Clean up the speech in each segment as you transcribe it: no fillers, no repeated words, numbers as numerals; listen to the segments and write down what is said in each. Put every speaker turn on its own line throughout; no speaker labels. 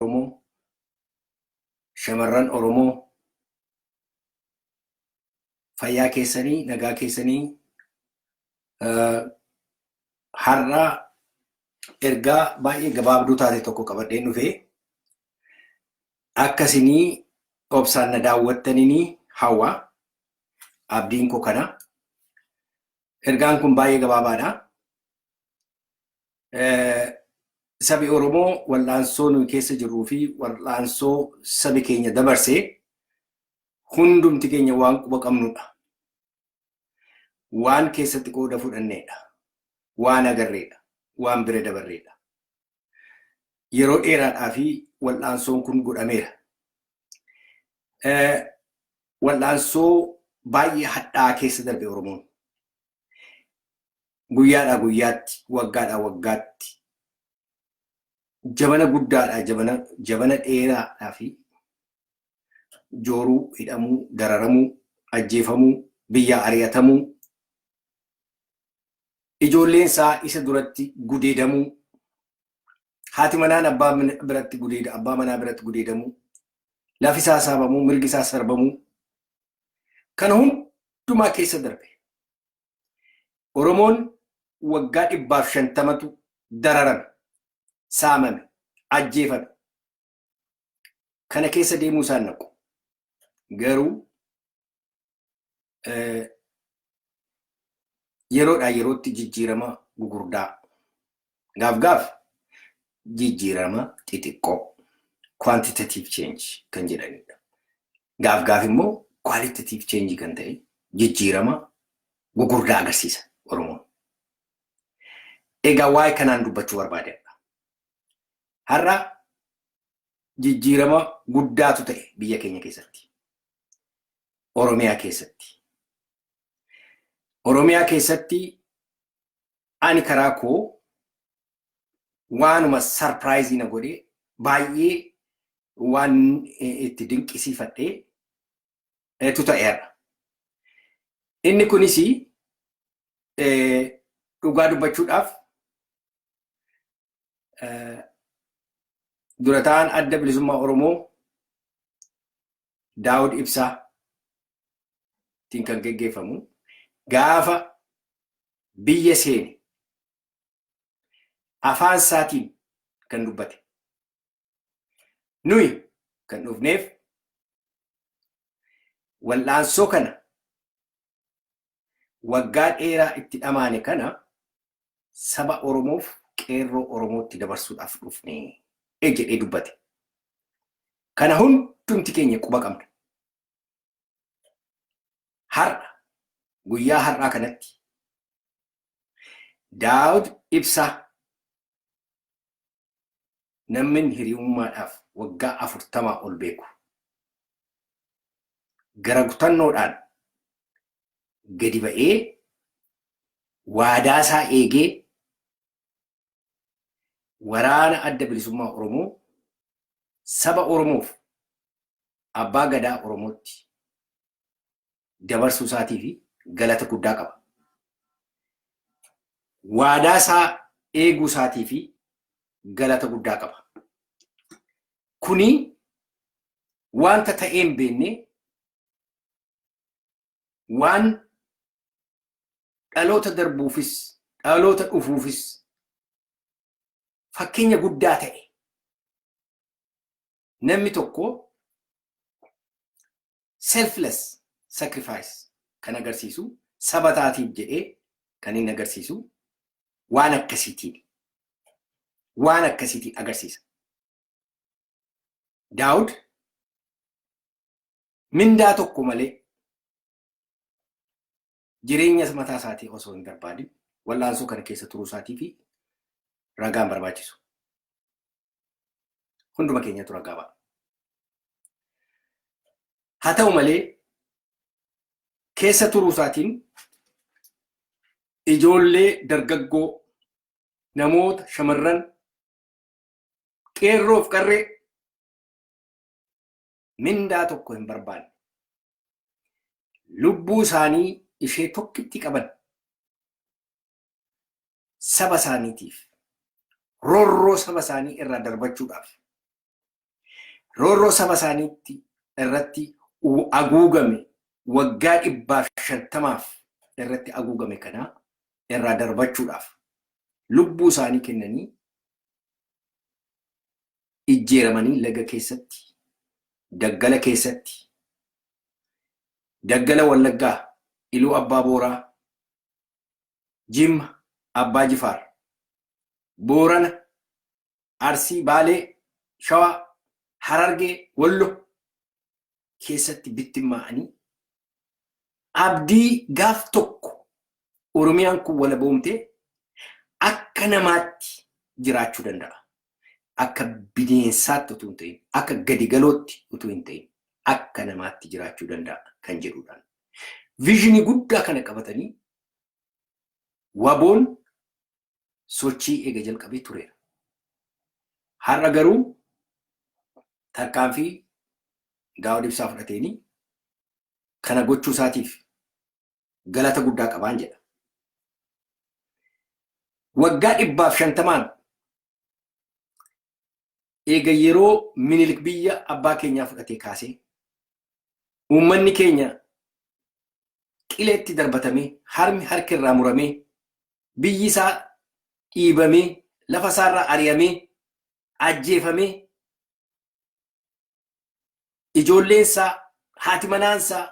Oromoo, shamarran Oromoo, fayyaa keessanii, nagaa keessanii. Har'a ergaa baay'ee gabaabduu taate tokko qabadheen dhufee akka isinii obsaan na daawwattaniin hawwa. Abdiin koo kana. Ergaan kun baay'ee gabaabaadha. Sabi Oromoo wal'aansoo nuyi keessa jirruu fi wal'aansoo sabi keenya dabarse hundumti keenya waan quba qabnudha. Waan keessatti qooda fudhanneedha. Waan agarreedha. Waan bira dabarreedha. Yeroo dheeraadhaa fi wal'aansoon kun godhameera. Wal'aansoo baay'ee hadhaa'aa keessa darbe Oromoon. Guyyaadhaa guyyaatti, waggaadhaa waggaatti, jabana guddaadhaa jabana, jabana dheeraadhaa fi jooruu, hidhamuu, dararamuu, ajjeefamuu, biyyaa ari'atamuu, ijoolleen isaa isa duratti gudeedamuu, haati manaan abbaa biratti gudeeda, abbaa manaa biratti gudeedamuu, lafi isaa saamamuu, mirgi isaa sarbamuu, kana hundumaa keessa darbe. Oromoon waggaa 150tu dararame, saamame, ajjeefame. Kana keessa deemuu isaan naqu. Garuu yeroodhaa yerootti jijjiirama gugurdaa, gaaf gaaf jijjiirama xixiqqoo, quantitative change kan jedhanidha. Gaaf gaaf immoo qualitative change kan ta'e jijjiirama gugurdaa agarsiisa Oromoon. Egaa waa'ee kanaan dubbachuu barbaadedha. Har'a jijjiirama guddaatu ta'e biyya keenya keessatti. Oromiyaa keessatti. Oromiyaa keessatti ani karaa koo waanuma surprise na godhee, baay'ee waan itti dinqisiifadhee tu ta'eera. Inni kunis dhugaa dubbachuudhaaf dura ta'an Adda Bilisummaa Oromoo Daawud Ibsaa tiin kan geggeeffamu gaafa biyya seene afaan isaatiin kan dubbate. Nuyi kan dhufneef wal'aansoo kana waggaa dheeraa itti dhamaane kana saba Oromoof qeerroo Oromootti dabarsuudhaaf dhufne jedhee dubbate. Kana hundumti keenya quba qabna. Har'a, guyyaa har'aa kanatti, Daawud Ibsaa namni hiriyummaadhaaf waggaa 40 ol beeku gara kutannoodhaan gadi ba'ee waadaa isaa eegee waraana Adda Bilisummaa Oromoo saba Oromoof abbaa gadaa Oromootti dabarsuu isaatii fi galata guddaa qaba. Waadaa isaa eeguu isaatii fi galata guddaa qaba. Kuni wanta ta'ee hin beekne, waan dhaloota darbuufis dhaloota dhufuufis fakkeenya guddaa ta'e. Namni tokko selfless sacrifice kan agarsiisu, saba isaatiif jedhee kan inni agarsiisu waan akkasiitiin, waan akkasiitiin agarsiisa. Daawud mindaa tokko malee, jireenya mataa isaatii osoo hin barbaadin wal'aansoo kana keessa turuu isaatii fi ragaan barbaachisu. Hunduma keenyatu ragaa ba'a. Haa ta'u malee, keessa turuu isaatiin ijoollee dargaggoo, namoota shamarran, qeerroof qarree mindaa tokko hin barbaanne, lubbuu isaanii ishee tokkitti qaban saba isaaniitiif roorroo saba isaanii irraa darbachuudhaaf Roorroo saba isaaniitti irratti haguugame waggaa 150f irratti haguugame kana irraa darbachuudhaaf lubbuu isaanii kennanii ijjeeramanii laga keessatti, daggala keessatti, daggala Wallaggaa, Iluu Abbaa Booraa, Jimma, Abbaa Jifaar, Boorana, Arsii, Baalee, Shawaa, Harargee, Wallo keessatti bittimmaa'anii abdii gaaf tokko Oromiyaan kun walaboomtee akka namaatti jiraachuu danda'a. Akka bineensaatti utuu hin ta'in, akka gadi galootti utuu hin ta'in, akka namaatti jiraachuu danda'a kan jedhudhaan. Vision guddaa kana qabatanii WBOn sochii eega jalqabee tureera. Har'a garuu tarkaanfii Daawud Ibsaa fudhateenii kana gochuu isaatiif galata guddaa qabaan jedha. Waggaa 150n eega yeroo Minilik biyya abbaa keenyaa fudhatee kaasee uummanni keenya qileetti darbatamee, harmi harki irraa muramee, biyyi isaa dhiibamee, lafa isaarraa ari'amee, ajjeefamee, ijoolleen isaa, haati manaan isaa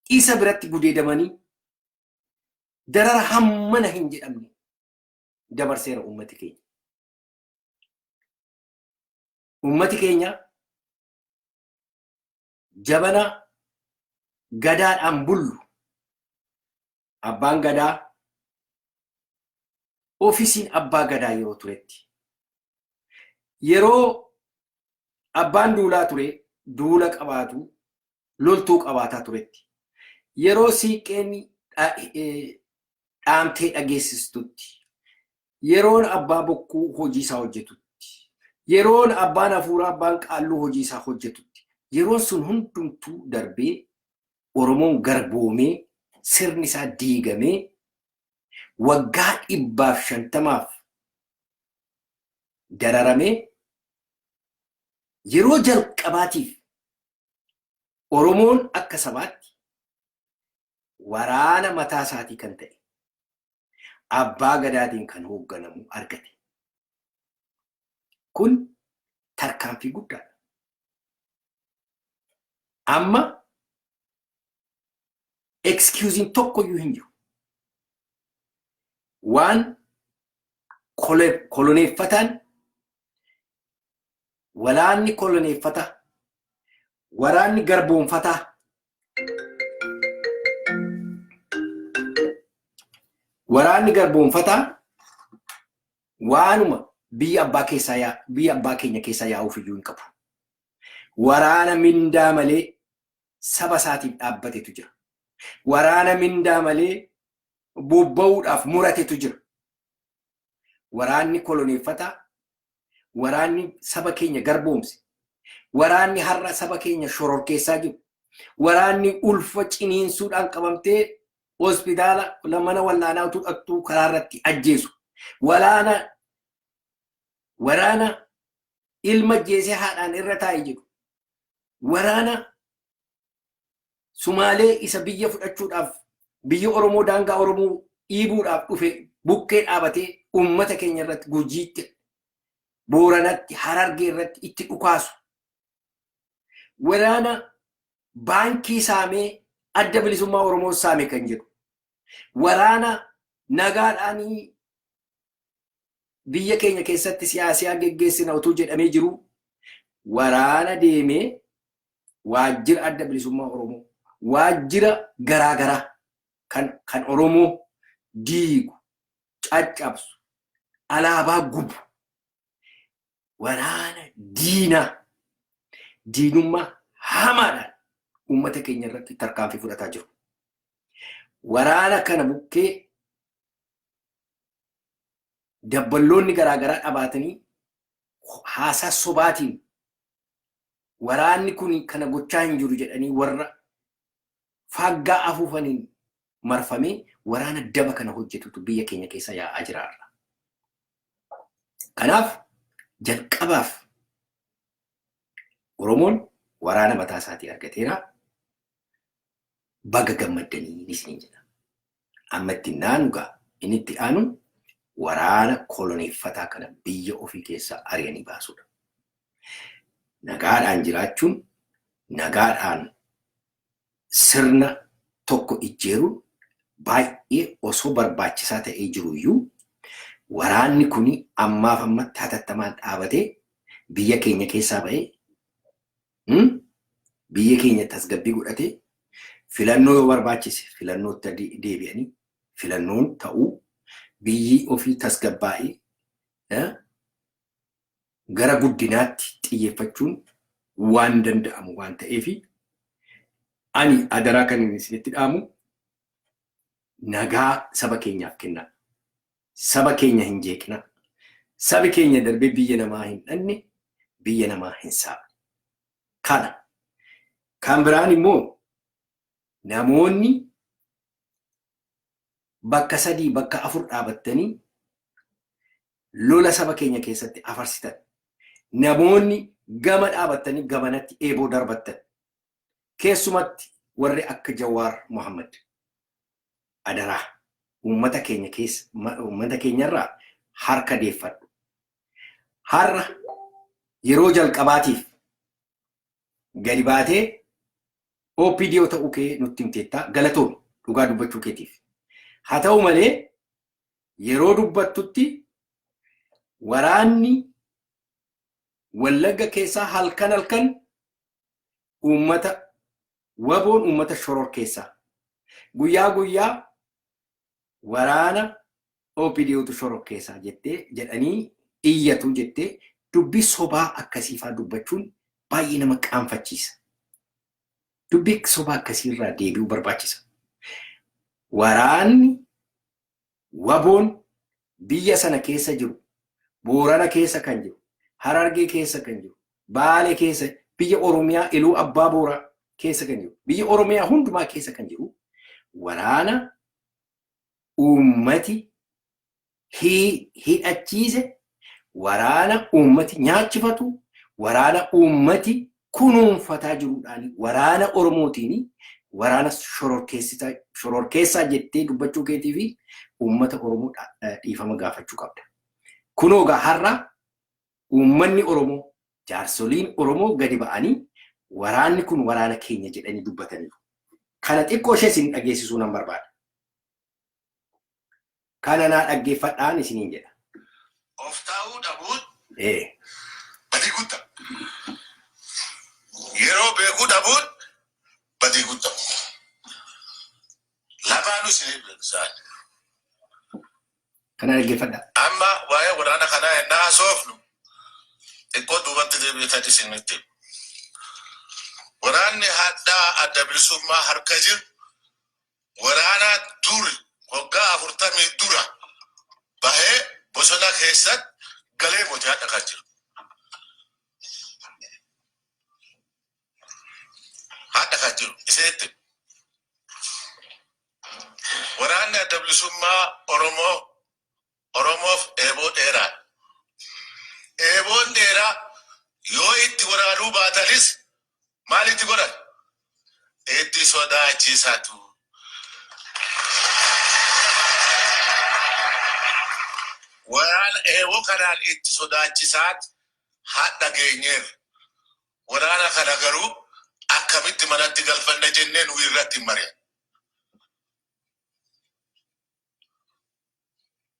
isa biratti gudeedamanii darara hammana hin jedhamne dabarseera uummati keenya. Uummati keenya jabana gadaadhaan bullu, abbaan gadaa, ofiisiin abbaa gadaa yeroo turetti, yeroo abbaan duulaa ture duula qabaatu, loltuu qabaataa turetti, yeroo siiqqeen dhaamtee dhageessistutti, yeroon abbaa bokkuu hojii isaa hojjetutti, yeroon abbaan hafuuraa, abbaan qaalluu hojii isaa hojjetutti, yeroon sun hundumtuu darbee Oromoon garboomee, sirni isaa diigamee, waggaa 150f dararamee, yeroo jalqabaatiif Oromoon akka sabaatti waraana mataa isaatii kan ta'e abbaa gadaatiin kan hoogganamu argate. Kun tarkaanfii guddaadha. Amma excuseiin tokkoyyuu hin jiru. Waan koloneeffataan, waraanni koloneeffataa, waraanni garboonfataa waraanni garboonfataa waanuma biyya abbaa keessaa yaa biyya abbaa keenya keessaa yaa'uuf iyyuu hin qabu. Waraana mindaa malee saba isaatiif dhaabbatetu jira. Waraana mindaa malee bobba'uudhaaf muratetu jira. Waraanni koloneeffataa, waraanni saba keenya garboomse, waraanni har'a saba keenya shororkeessaa jiru, waraanni ulfa ciniinsuudhaan qabamtee hospitaala mana wallaanaa utuu dhaqxuu karaa irratti ajjeesu, waraana ilma ajjeesee haadhaan irra taa'e jedhu, waraana Sumaalee isa biyya fudhachuudhaaf biyya Oromoo, daangaa Oromoo dhiibuudhaaf dhufe bukkee dhaabatee uummata keenya irratti, Gujiitti, Booranatti, Harargee irratti itti dhukaasu. Waraana baankii saamee Adda Bilisummaa Oromoo saame kan jedhu. Waraana nagaadhaanii biyya keenya keessatti siyaasiyaa geggeessina utuu jedhamee jiru waraana deemee waajjira Adda Bilisummaa Oromoo, waajjira garaagaraa kan Oromoo diigu, caccabsu, alaabaa gubu, waraana diinaa diinummaa hamaadhaan uummata keenya irratti tarkaanfii fudhataa jiru. Waraana kana bukkee dabballoonni garaagaraa dhabaatanii haasaa sobaatiin waraanni kun kana gochaa hin jiru jedhanii warra faaggaa afuufaniin marfamee waraana daba kana hojjetutu biyya keenya keessa yaa'aa jira har'a. Kanaaf jalqabaaf Oromoon waraana mataa isaatii argateera. Baga gammaddanii isiniin jedha. Amma itti naanu gaa inni itti aanu waraana koloneeffataa kana biyya ofii keessaa ari'anii baasuudha. Nagaadhaan jiraachuun, nagaadhaan sirna tokko ijjeeruun baay'ee osoo barbaachisaa ta'ee jiru iyyuu, waraanni kun ammaaf ammatti hatattamaan dhaabatee biyya keenya keessaa ba'ee, biyya keenya tasgabbii godhatee, filannoo yoo barbaachise filannootti deebi'anii filannoon ta'uu, biyyi ofii tasgabbaa'ee gara guddinaatti xiyyeeffachuun waan danda'amu waan ta'eef, ani adaraa kan inni isinitti dhaamu, nagaa saba keenyaaf kennaa. Saba keenya hin jeeqinaa. Sabi keenya darbee biyya namaa hin dhanne, biyya namaa hin saamne. Kana. Kan biraan immoo namoonni bakka sadii, bakka afur dhaabattanii lola saba keenya keessatti afarsitan. Namoonni gama dhaabattanii gamanatti eeboo darbattan. Keessumatti warri akka Jawaar Muhammad, adaraa uummata keenya keessa, uummata keenyarraa harka deeffadhu. Har'a yeroo jalqabaatiif gadi baatee OPDO ta'uu kee nutti himteettaa, galatoon dhugaa dubbachuu keetiif. Haa ta'u malee, yeroo dubbattutti waraanni Wallagga keessaa halkan halkan uummata, waboon uummata shoror keessaa, guyyaa guyyaa waraana OPDOtu shoror keessaa jettee, jedhanii iyyatu jettee, dubbii sobaa akkasiifaa dubbachuun baay'ee nama qaanfachiisa. Dubbii sobaa akkasiirraa deebi'uu barbaachisa. Waraanni waboon biyya sana keessa jiru, Boorana keessa kan jiru, Harargee keessa kan jiru, Baale keessa, biyya Oromiyaa Iluu Abbaa Booraa keessa kan jiru, biyya Oromiyaa hundumaa keessa kan jiru, waraana uummati hidhachiise, waraana uummati nyaachifatu, waraana uummati kunuunfataa jiruudhaan, waraana Oromootiin waraana shororkeessaa jettee dubbachuu keetii fi uummata Oromoo dhiifama gaafachuu qabda. Kunoo gaa har'a uummanni Oromoo, jaarsoliin Oromoo gadi ba'anii waraanni kun waraana keenya jedhanii dubbataniiru. Kana xiqqoo ishee isin dhageessisuu nan barbaada. Kana naa dhaggeeffadhaan isiniin jedha.
Of taa'uu dhabuun badii guddaa. Yeroo beekuu dhabuun badii guddaa. Lamaanuu isin beeksisaan.
Kana dhaggeeffadhaa.
Amma waa'ee waraana kanaa ennaa haasofnu, xiqqoo duubatti deebi'eetan isinitti hima. Waraanni hadhaa Adda Bilisummaa harka jiru waraana dur waggaa 40 dura bahee bosona keessatti galee moti hadha kan jiru. Hadha kan jiru isinitti hima. Waraanni Adda Bilisummaa Oromoo Oromoof eeboo dheeraadha. Eeboon dheeraa yoo itti waraanuu baatanis maal itti godhan? Itti sodaachisatu. Waraana eeboo kanaan itti sodaachisaat hadha geenyeerra. Waraana kana garuu akkamitti manatti galfanna jennee nuyi irratti hin mari'anne.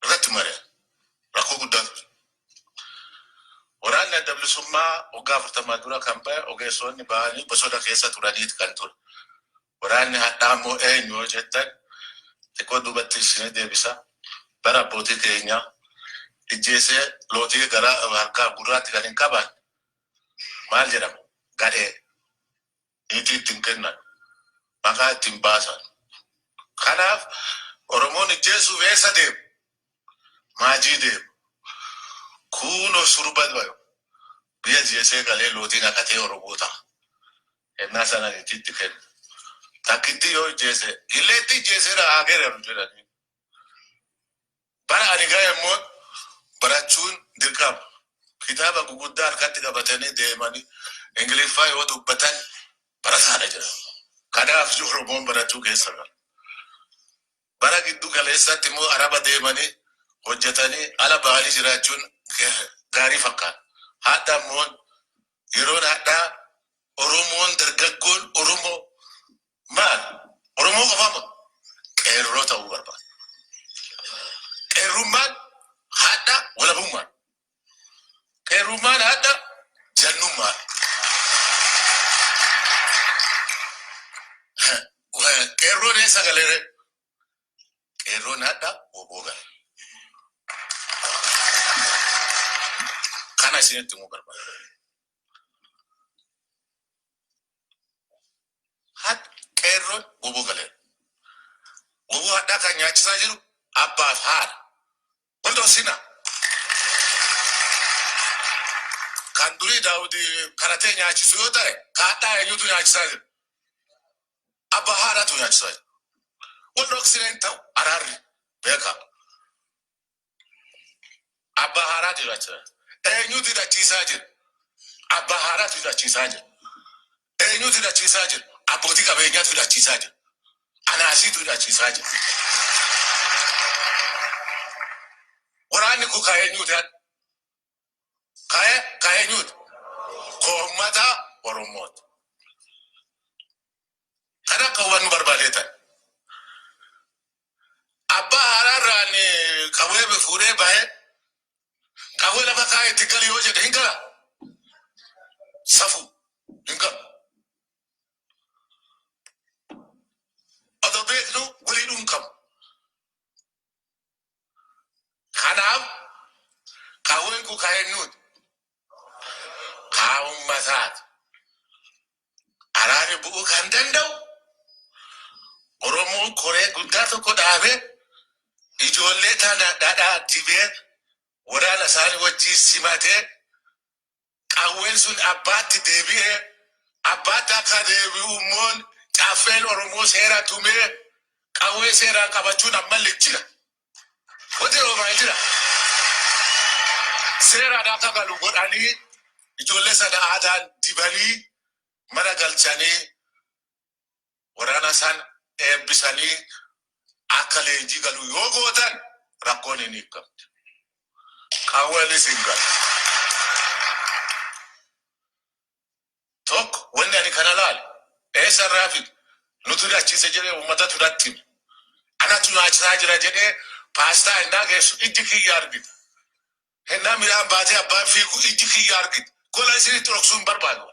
Irratti mari'anne. Rakkoo guddaatu jira. Waraanni Adda Bilisummaa waggaa 40 dura kan ba'e ogeessonni ba'anii bosona keessa turaniit kan ture. Waraanni hadhaa immoo eenyu yoo jettan, xiqqoo duubatti isin deebisa. Bara abbootii keenyaa ijjeesee lootii gara harkaa gurraatti kan hin qaban maal jedhama? Gadhee. Niitii ittiin kennan. Maqaa ittiin baasan. Kanaaf Oromoon ijjeesuuf eessa deema? Maajii deema. Kuunoo surba bayu. Biyya jeesee galee lootii naqatee Oromoo ta'a. Ennaa sana niitii itti kenna. Takkitti yoo ijjeese, illeetti ijjeeseera haa geeraru jedhanii. Bara ani gahe immoo barachuun dirqama. Kitaaba guguddaa harkatti qabatanii deemanii Ingiliffaa yoo dubbatan barataadha jedhama. Kanaaf Oromoon barachuu keessa gala. Bara giddu galeessatti immoo Araba deemanii hojjetanii ala bahanii jiraachuun gaarii fakkaata. Hadha immoo, yeroon hadhaa, Oromoon dargaggoon Oromoo maal? Oromoo qofama qeerroo ta'uu barbaada. Qeerrummaan hadha walabummaan. Qeerrummaan hadha jannummaan. Qeerroon eessa galeere? Qeerroon hadha woboo gale. Kana isinitti himuu barbaada. Hadha qeerroon woboo galeera. Woboo hadhaa kan nyaachisaa jiru abbaaf haadha. Wal dhoksina. Kan durii Daawudi karatee nyaachisu yoo ta'e, ka hadhaa eenyutu nyaachisaa jira? Abbaa haadhaatu nyaachisaa jira. Wal dhoksina hin ta'u, araarri beekaa. Abbaa haadhaatu nyaachisaa jira. Eenyutu hidhachiisaa jira? Abbaa haadhaatu hidhachiisaa jira. Eenyutu hidhachiisaa jira? Abbootii qabeenyaatu hidhachiisaa jira. Anaasiitu hidhachiisaa jira. Waraanni kun ka eenyuuti? Ka eenyuuti? Ka uummata Oromooti. Kan akka hubannu barbaadee ta'e. Abbaa haaraarraan qawwee fuudhee bahee qawwee lafa kaa'ee itti gali yoo jedhe hin gala. Safu hin galu. Odoo beeknu walii dhuu hin qabu. Kanaaf qawween kun ka eenyuuti? Ka uummataati. Araarri bu'uu kan danda'u Oromoon koree guddaa tokko dhaabee, ijoollee tana dhadhaa dibee, waraana isaanii wajjin simatee, qawween sun abbaatti deebi'ee, abbaatti akka deebi'u immoo caffeen Oromoo seera tumee, qawwee seeraan qabachuun ammallee jira. Wanti Roomaa jira. Seeraan akka galu godhanii, ijoollee sana aadaan dibanii, mana galchanii, waraana san eebbisanii akka leenjii galu yoo gootan, rakkoon hin hiikamtu. Qawweenis hin galu. Tokko wanni ani kana laale eessa irraa fidu nutu hidhachiise jedhee uummatatu natti hime. Anatu nyaachisaa jira jedhee paastaa hennaa geessu ijji kiyya argite. Hennaa midhaan baatee abbaan fiigu ijji kiyya argite. Gola isinitti dhoksuu hin barbaadu.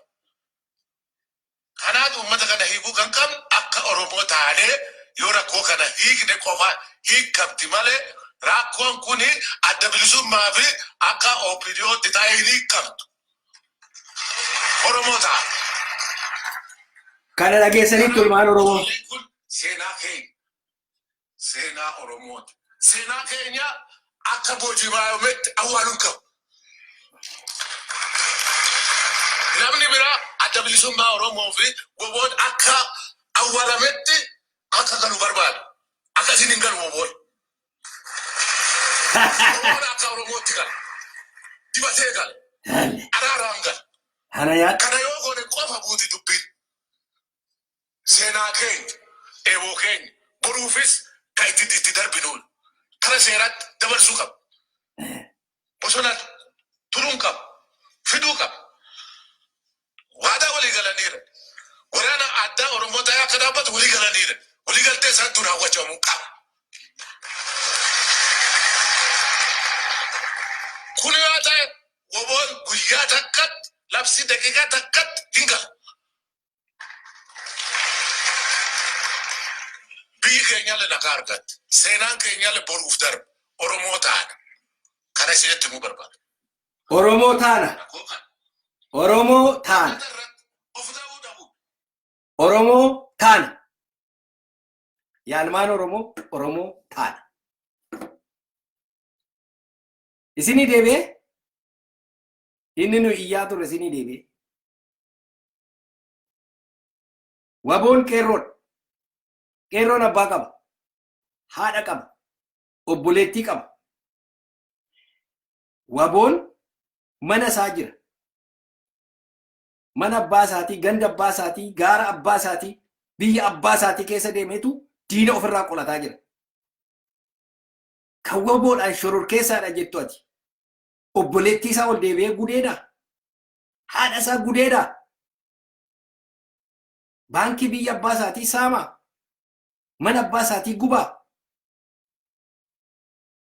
Kanaaf uummata kana hiikuu kan qabnu akka Oromoo taanee yoo rakkoo kana hiikne qofa hiikamti malee, rakkoon kun Adda Bilisummaa fi akka OPDOtti ta'ee hin hiikamtu. Oromoo ta'a.
Kana dhageessanitti, ilmaan Oromoo.
Ijoolleen kun seenaa keenya. Seenaa Oromooti. Seenaa keenya akka boojibaayometti awwaaluun qabu. Namni biraa Adda Bilisummaa Oromoo fi woboon akka awwaalametti akka galu barbaadu. Akkasiin hin galu woboon. Oromoon akka Oromootti gala. Dibatee gala. Araaraan gala.
Kana yaad.
Kana yoo goone qofa buuti dubbiin. Seenaa keenya, eeboo keenya, boruufis kan itti darbinuudha. Kara seeraatti dabarsuu qaba. Bosona turuun qaba. Fiduu qaba. Waadaa walii galaniira. Waraana addaa Oromoo ta'ee akka dhaabbatu walii galaniira. Walii galtee isaantu raawwachamuu qaba. Kun yoo ta'e, woboon guyyaa takkatti, labsii daqiiqaa takkatti hin galu. Biyyi keenyallee nagaa argatti. Seenaan keenyallee boruuf darba. Oromoo taana. Kana isinitti himuu barbaada.
Oromoo taana.
Rakkoo kana.
Oromoo taana.
Uummata irratti of ta'uu dhabu.
Oromoo taana. Yaalmaan Oromoo, Oromoo taana. Isinii deebi'ee, inni nu iyyaa ture isinii deebi'ee. Waboon qeerroodha. Qeerroon abbaa qaba. Haadha qaba. Obboleettii qaba. Waboon mana isaa jira. Mana abbaa isaatii, ganda abbaa isaatii, gaara abbaa isaatii, biyya abbaa isaatii keessa deemeetu diina ofirraa qolataa jira. Kan WBOdhaan shororkeessaadha jettu ati. Obboleettii isaa ol deebi'ee gudeeda. Haadha isaa gudeeda. Baankii biyya abbaa isaatii saama. Mana abbaa isaatii gubaa.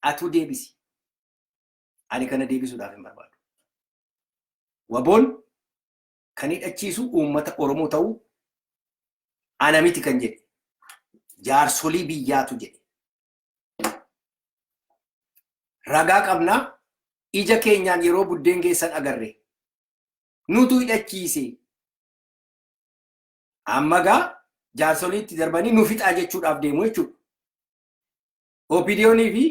Atuu deebisi. Ani kana deebisuudhaaf hin barbaadu. WBOn kan hidhachiisu uummata Oromoo ta'uu ana miti kan jedhe. Jaarsolii biyyaatu jedhe. Ragaa qabnaa, ija keenyaan yeroo buddeen geessan agarre. Nutu hidhachiise. Amma gaa jaarsoliitti darbanii nu fixaa jechuudhaaf deemu jechuudha. OPDOnii fi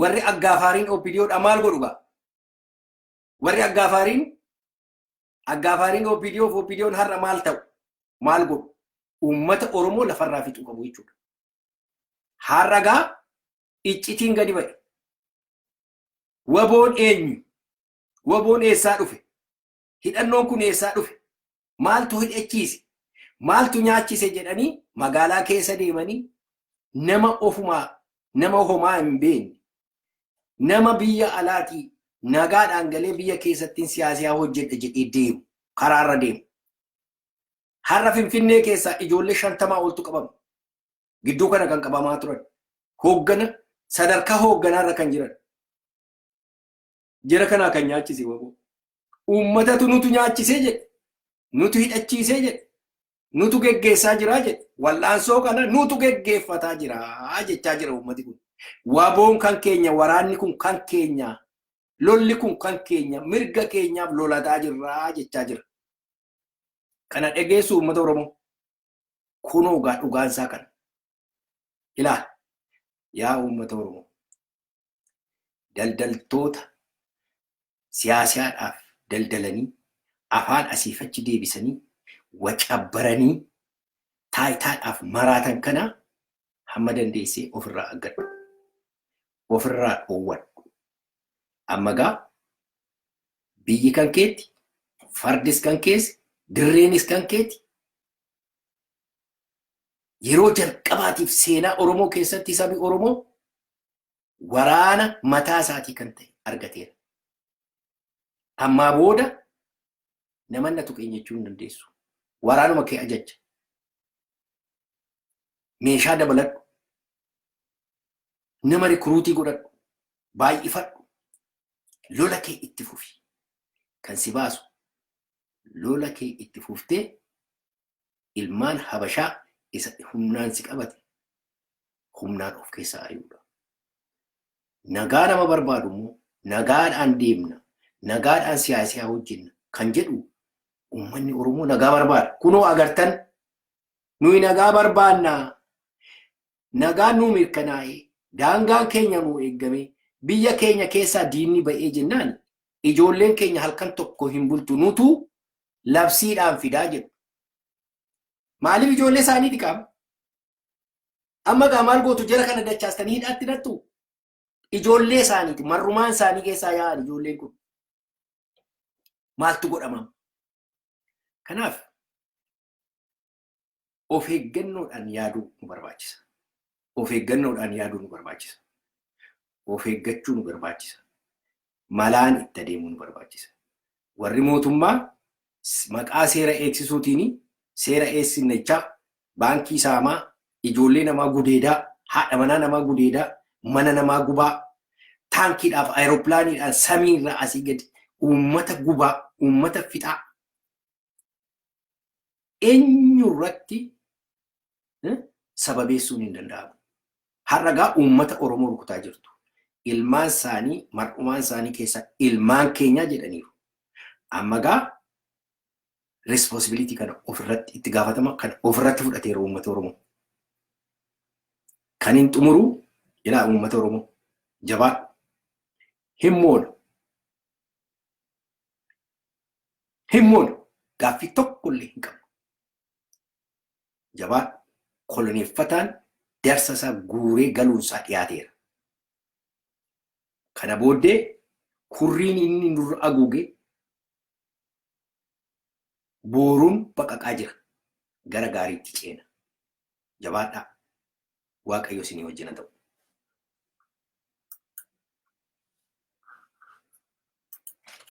warri aggaafaariin OPDOdha maal godhu gaa? Warri aggaafaariin OPDO fi OPDOn har'a maal ta'u? Maal godhu? Uummata Oromoo lafarraa fixuu qabu jechuudha. Har'a gaa iccitiin gadi ba'e. WBOn eenyu? WBOn eessaa dhufe? Hidhannoon kun eessaa dhufe? Maaltu hidhachiise? Maaltu nyaachise jedhanii magaalaa keessa deemanii nama ofumaa, nama homaa hin beekne, nama biyya alaatii nagaadhaan galee biyya keessattiin siyaasaa hojjedha jedhee deemu, karaarra deemu. Har'a Finfinnee keessaa ijoollee 50 oltu qabamu. Gidduu kana kan qabamaa turan. Hooggana sadarkaa hoogganaarra kan jiran. Jara kanaa kan nyaachise WBO. Uummatatu nutu nyaachisee jedhe. Nutu hidhachiisee jedhe. Nutu geggeessaa jiraa jedhe. Wal'aansoo kana nutu geggeeffataa jiraa jechaa jira uummati kun. WBOn kan keenya, waraanni kun kan keenya, lolli kun kan keenya, mirga keenyaaf lolataa jirraa jechaa jira. Kana dhageessu uummata Oromoo. Kunoo gaa dhugaansaa kana. Ilaa yaa uummata Oromoo. Daldaltoota siyaasaadhaaf daldalanii afaan asiif achi deebisanii wacabbaranii taayitaadhaaf maraatan kana hamma dandeessee ofirraa aggadhu. Ofirraa dhoowwadhu. Amma gaa biyyi kan keetti, fardis kan keessa, dirreenis kan keetti. Yeroo jalqabaatiif seenaa Oromoo keessatti sabi Oromoo waraana mataa isaatii kan ta'e argateera. Ammaa booda namanna tuqeen jechuu hin dandeessu. Waraanuma kee ajaja. Meeshaa dabaladhu. Nama recruit godhadhu. Baay'ifadhu. Lola kee itti fufi. Kan si baasu lola kee itti fuftee ilmaan Habashaa isa humnaan si qabate humnaan of keessaa ari'uudha. Nagaa nama barbaadu immoo nagaadhaan deemna, nagaadhaan siyaasaa hojjenna kan jedhu uummanni Oromoo nagaa barbaada. Kunoo agartan, nuyi nagaa barbaanna. Nagaan nuu mirkanaa'ee, daangaan keenya nuu eeggame, biyya keenya keessaa diinni ba'ee jennaan ijoolleen keenya halkan tokko hin bultu, nutu labsiidhaan fidaa jedhu. Maaliif ijoollee isaanii dhiqama? Amma gaa maal gootu, jara kana dachaastanii hidhaatti hidhattu? Ijoollee isaaniiti, marrumaan isaanii keessaa yaa'an ijoolleen kun. Maaltu godhama? Kanaaf of eeggannoodhaan yaaduu nu barbaachisa. Of eeggannoodhaan yaaduu nu barbaachisa. Of eeggachuu nu barbaachisa. Malaan itti adeemuu nu barbaachisa. Warri mootummaa maqaa seera eegsisuutiin seera eegsinnechaa baankii saamaa, ijoollee namaa gudeedaa, haadha manaa namaa gudeedaa, mana namaa gubaa, taankiidhaaf aeroplaniidhaan samiirraa asii gadi uummata gubaa, uummata fixaa. Eenyurratti sababeessuun hin danda'amu. Har'a gaa uummata Oromoo rukutaa jirtu. Ilmaan isaanii mar'umaan isaanii keessa ilmaan keenyaa jedhaniiru. Amma gaa responsibility kana ofirratti, itti gaafatama kana ofirratti fudhateera uummata Oromoo. Kan hin xumuru, ilaa uummata Oromoo, jabaadhu. Hin moonu. Hin moonu. Gaaffii tokkollee hin qabu. Jabaadhu. Koloneeffataan darsa isaa guuree galuunsaa dhiyaateera. Kana booddee kurriin inni nurra haguuge Booruun baqaqaa jira. Gara gaariitti ceena. Jabaadhaa. Waaqayyo isinii wajjin haa ta'u.